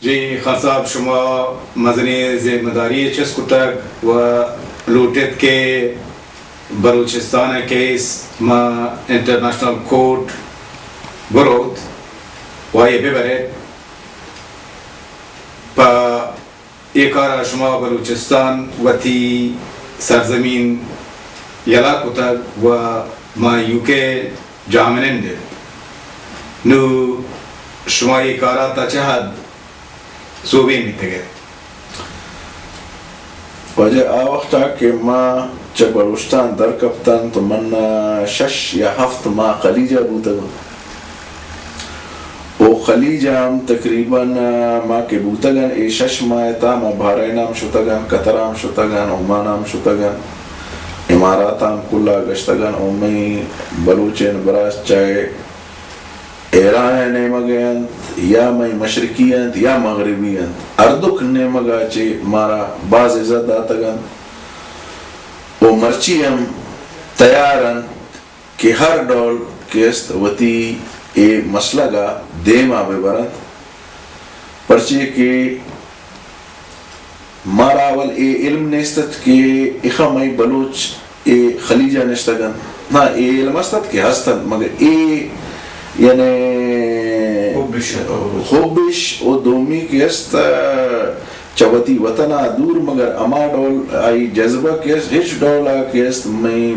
جی خان صاحب، شما مزنیں ذمہ داری چست کتگ و لوٹت کہ بلوچستان ءِ کیس ما انٹرنیشنل کورٹ بروت و آئی ءَ ببرت۔ پہ اے کار ءَ شما بلوچستان وتی سرزمین یلہ کتگ و ما یو کے جاہ منند ات۔ نوں شما اے کار ءَ تا چہ حد سوبین بیتگ ات؟ واجہ، آ وخت ءَ کہ ما چہ بلوچستان در کپتن تو من، آ، شش یا ہفت ماہ خلیج ءَ بوتگاں۔ او خلیج ءَ ہم تقریباً، آ، ما کہ بوتگن، اے شش ماہ ءِ تہا ما بحرین ءَ ہم شتگن، قطر ءَ ہم شتگن، عمان ءَ ہم شتگن، امارات ءَ ہم کل ءَ گشتگن۔ او مئے بلوچیں براس چاہے ایران ءِ نیمگ ءَ انت یا مئے مشرقی انت یا مغربی انت، ہردک نیمگ ءَ چہ مارا باز عزت داتگ انت و مرچی ہم تیار انت کہ ہر ڈول کہ است وتی اے مسلگ ءَ دیم ءَ بہ برنت، پرچے کہ مارا اول اے علم نیست ات کہ اخا مئے بلوچ اے خلیج ءَ نشتگ انت۔ ہاں، اے علم است ات کہ ہست انت، مگر اے یعنی خوبش ات۔ خوبش و دومی کہ است، چہ وتی وطن ءَ دور، مگر ہما ڈول آئی جذبہ کہ است، ہچ ڈول ءَ کہ است مئے،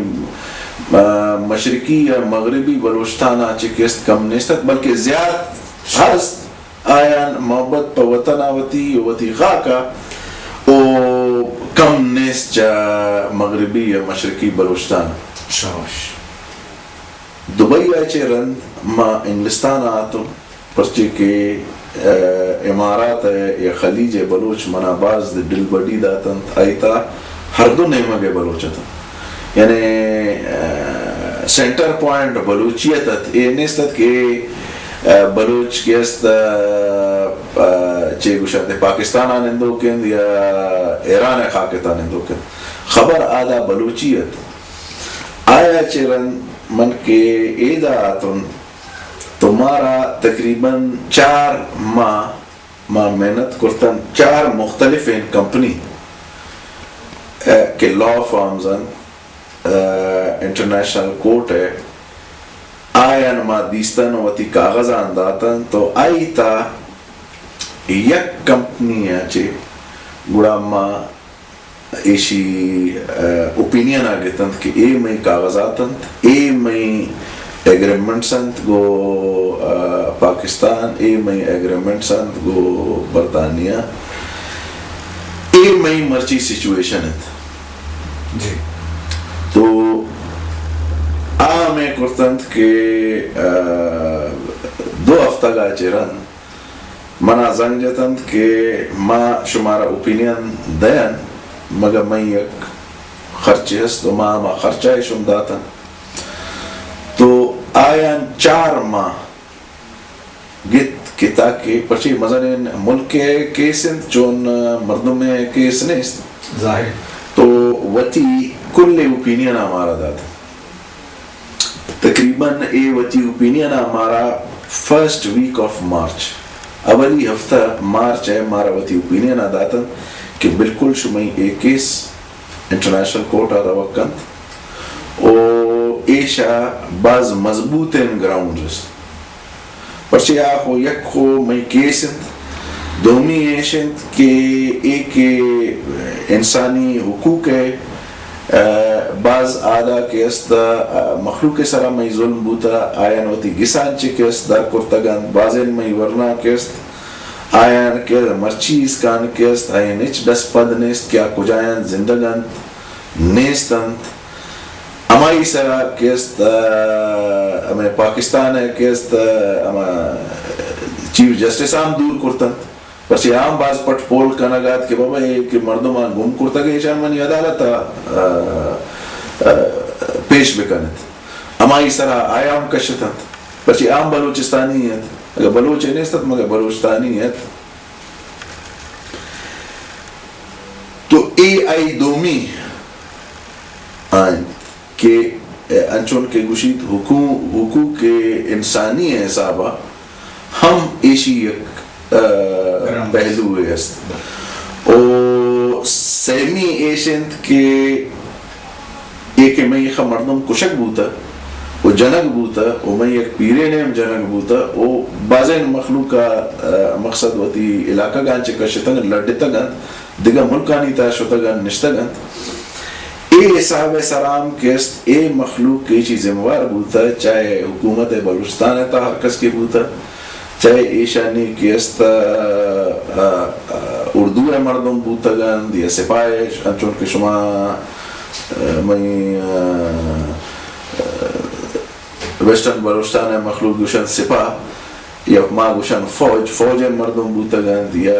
آ، مشرقی یا مغربی بلوچستان ءَ چہ کہ است کم نیست ات، بلکہ زیات ہست۔ آیان محبت پہ وطن ءَ وتی و وتی خاک ءَ و کم نیست چہ مغربی یا مشرقی بلوچستان۔ شاباش۔ دبئی ءَ چہ رند ما انگلستان ءَ آتوں، پرچے کہ، آ، امارات ءِ یا خلیج ءِ بلوچ منا باز دلبڈی داتنت، آئی تہا ہر دو نیمگ ءِ بلوچ اتنت۔ یعنی، آ، سینٹر پوائنٹ بلوچیت ات، اے نیست ات کہ، آ، بلوچ کہ است، آ، آ، چے گوشنت، پاکستان ءَ نندوک انت یا ایران ءِ خاک ءِ تہا نندوک انت۔ خبر آدا بلوچی ات۔ آیا چہ رند من کہ ایدا آتون تو مارا تقریباً چار ماہ ما محنت کرتن، چار مختلفیں کمپنی، اے، کہ لا فارمز انت، اے، انٹرنیشنل کورٹ ءِ، آیان ما دیستن و وتی کاغذان داتن، تو آئی تا یک کمپنی ءَ چہ گڑا ما ایشی، آ، اوپینین ءَ گتنت کہ اے مئے کاغذات انت، اے مئے ایگریمنٹس انت گوں، آ، پاکستان، اے مئے ایگریمنٹس انت گوں برطانیہ، اے مئے مرچی سچویشن انت۔ جی۔ تو آ ہمے کرتنت کہ، آ، دو ہفتگ ءَ چہ رند منا زنگ جتنت کہ ما شمارا اوپینین دئین، مگہ مئے یک خرچے ہست و ما ہما خرچ ءَ شم داتن۔ تو آیان چار ماہ گت کہ تاکہ پرچے مزنیں ملک ءِ کیس انت، چون مردم ءِ کیس نیست۔ ظاہر۔ تو وتی کل اوپینین ءَ مارا داتن۔ تقریباً اے وتی اوپینین ءَ مارا فرسٹ ویک آف مارچ، اولی ہفتہ مارچ ءَ مارا وتی اوپینین ءَ داتن کہ بالکل شمئی اے کیس انٹرنیشنل کورٹ ءَ روگ کنت و ایشا باز مضبوطیں گراؤنڈز است۔ پرچے آ خو یک خو مئی کیس انت، دومی ایش انت کہ اے کہ انسانی حقوق ءِ، آ، باز آدا کہ است، آ، مخلوق ءِ سرا مئی ظلم بوتا، آیان وتی گسان چہ کہ است در کرتگ انت، بازین مئی ورنا کہ است، آیان کہ مرچی اسکان کہ است، آیان ہچ دست پد نیست کہ آ کجایان زندگ انت، نیست انت۔ ہمائی سرا کہ است، آ، ہمے پاکستان ءِ کہ است، آ، ہما چیف جسٹس ہم دور کرتنت۔ پرچے آ ہم باز پٹ پول کنگ ات کہ بابا اے کہ مردمان گم کرتگ، ایشان منی عدالت ءَ، آ، آ، پیش بکنت۔ ہمائی سرا آیا ہم کشتنت۔ پرچے آ ہم بلوچستانی ات۔ اگر بلوچ نیست ات، مگر بلوچستانی ات۔ تو اے آئی دومی آئین کہ انچون کہ گوشیت حقوق، حقوق انسانی ءِ حساب ءَ ہم ایشی یک، آ، گرم پہلو است۔ و سیمی ایش انت کہ اے کہ مئی یخ مردم کشگ بوتہ و جنگ بوتہ و مئی یک پیرین ہم جنگ بوتہ و بازین مخلوق ء، ء، مقصد وتی علاقہ گان چہ کشتگ انت، لڈتگ انت، دگہ ملکانی تہا شتگ انت، نشتگ انت۔ اے حساب ء سرا ہم کہ است، اے مخلوق کہ ایشی ذمہ وار بوتہ، چاہے حکومت بلوچستان ء تہا ہر کس کہ بوتہ، چاہے ایشانی کہ است، ء، ء، ء، اردو ء مردم بوتگ انت یا سپاہ ء، انچون کہ شما، ء، مئی، ء، ء، ویسٹرن بلوچستان ء مخلوق گوشنت سپاہ، یا ما گوشن فوج، فوج ء مردم بوتگ انت یا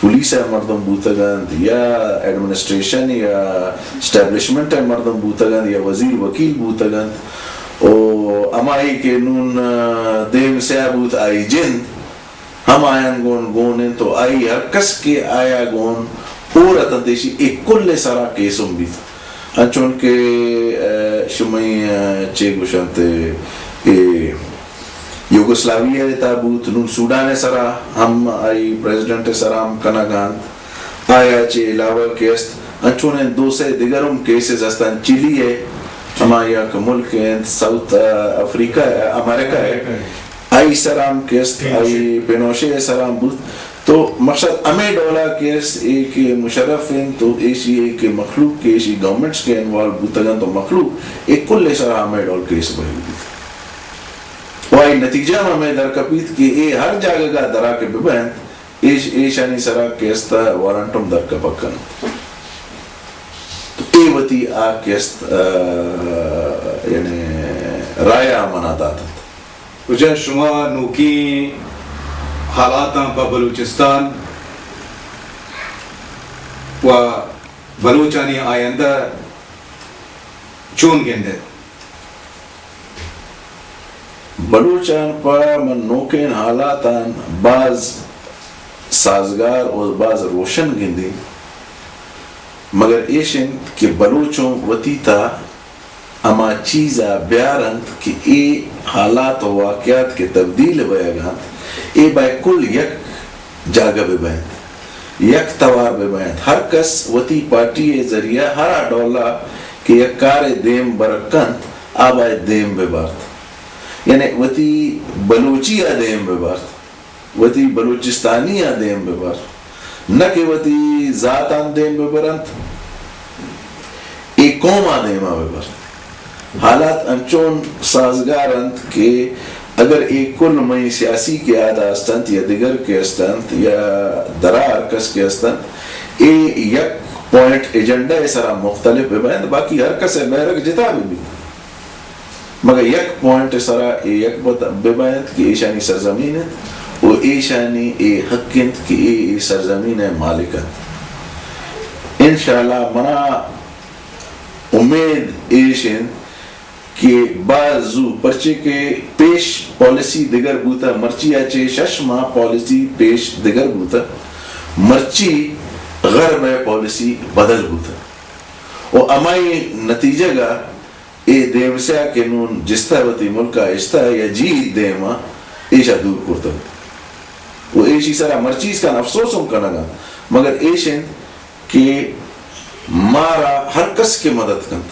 پولیس ء مردم بوتگ انت یا ایڈمنسٹریشن یا اسٹیبلشمنٹ ء مردم بوتگ انت یا وزیر وکیل بوتگ انت۔ و ہمائی کہ نون، ء، دیم سیاہ بوت، آئی جند ہم آیان گون گون انت و آئی ہر کس کہ آیا گون ہور اتنت، ایشی اے کل ء سرا کیس ہم بیت۔ انچون کہ، ء، شمئی، ء، چے گوشنت، اے یوگوسلاویا ء تہا بوت، نون سوڈان ء سرا ہم آئی پریزیڈنٹ ء سرا ہم کنگ ء انت۔ آیا چہ علاوہ کہ است، انچونیں دو سے دگر ہم کیسز استن۔ چلی ء ہما یک ملک انت، ساؤتھ افریقہ ء، امریکہ ء، آئی سرا ہم کہ است، آئی پینوشے ء سرا ہم بوت۔ تو مقصد ہمے ڈولا کہ است، اے کہ مشرف انت، تو ایشی ء کہ مخلوق کہ ایشی گورنمنٹس کہ انوالو بوتگ انت، تو مخلوق اے کل ء سرا ہمے ڈول کیس بہی بیت۔ و آئی نتیجہ ہم ہمے در کپیت کہ اے ہر جاگہ ء درا کہ ببنت، ایش، ایشانی سرا کہ است وارنٹ ہم در کپگ کنت۔ تو اے وتی آ کہ است، ء، یعنی رایا منا دات انت۔ واجہ شما نوکیں حالاتاں پہ بلوچستان و بلوچانی آیندہ چون گندئے؟ بلوچان پہ من نوکین حالاتان باز سازگار و باز روشن گندین، مگر ایش انت کہ بلوچوں وتی تا ہما چیزا بیار انت کہ اے حالات و واقعات کہ تبدیل بیگ انت، اے بائے کل یک جاگہ بہ بینت، یک توار بہ بینت۔ ہر کس وتی پارٹی ء ذریعہ ہر آ ڈولا کہ یک کارے دیم بر کنت، آ باید دیم بہ بارت۔ یعنی وتی بلوچی ء دیم بہ بارت، وتی بلوچستانی ء دیم بہ بارت، نہ کہ وتی ذاتان دیم بہ برنت، اے قوم ء دیم ء بہ برت۔ حالات انچون سازگار انت کہ اگر اے کل مئے سیاسی قیادہ است انت یا دگر کہ است انت یا درا ہر کس کہ است انت، اے یک پوائنٹ ایجنڈا ء سرا مختلف بہ بنت، باقی ہر کس ء بیرک جتا بہ بیت، مگر یک پوائنٹ ء سرا اے یک بت-، بہ بنت کہ ایشانی سرزمین انت و ایشانی اے حق انت کہ اے، اے سرزمین ء مالک انت۔ انشاءاللہ منا امید ایش انت کہ باز زو، پرچے کہ پیش پالیسی دگر بوتہ، مرچی ء چہ شش ماہ پالیسی پیش دگر بوتہ، مرچی غرب ء پالیسی بدل بوتہ و ہمائی نتیجگ ء اے دیمسیا کہ نون جستہ وتی ملک ء اشتہ یا جیت دیم ء ایشا دور کرتگ و ایشی سرا مرچی اسکان افسوس ہم کنگ ء، مگر ایش انت کہ مارا ہر کس کہ مدد کنت،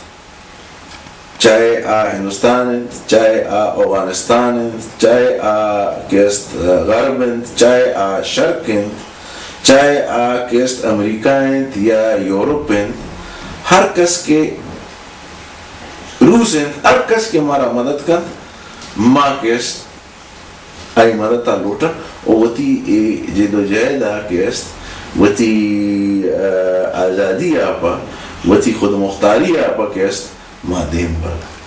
چاہے آ ہندوستان انت، چاہے آ اوغانستان انت، چاہے آ کہ است غرب انت، چاہے آ شرق انت، چاہے آ کہ است امریکہ انت یا یورپ انت، ہر کس کہ روس انت، ہر کس کہ مارا مدد کنت، ما کہ است آئی مدد ء لوٹن و وتی اے جد و جہد ء کہ است، وتی، ء، آزادی ء پہ، وتی خود مختاری ء پہ کہ است، ما دیم برن۔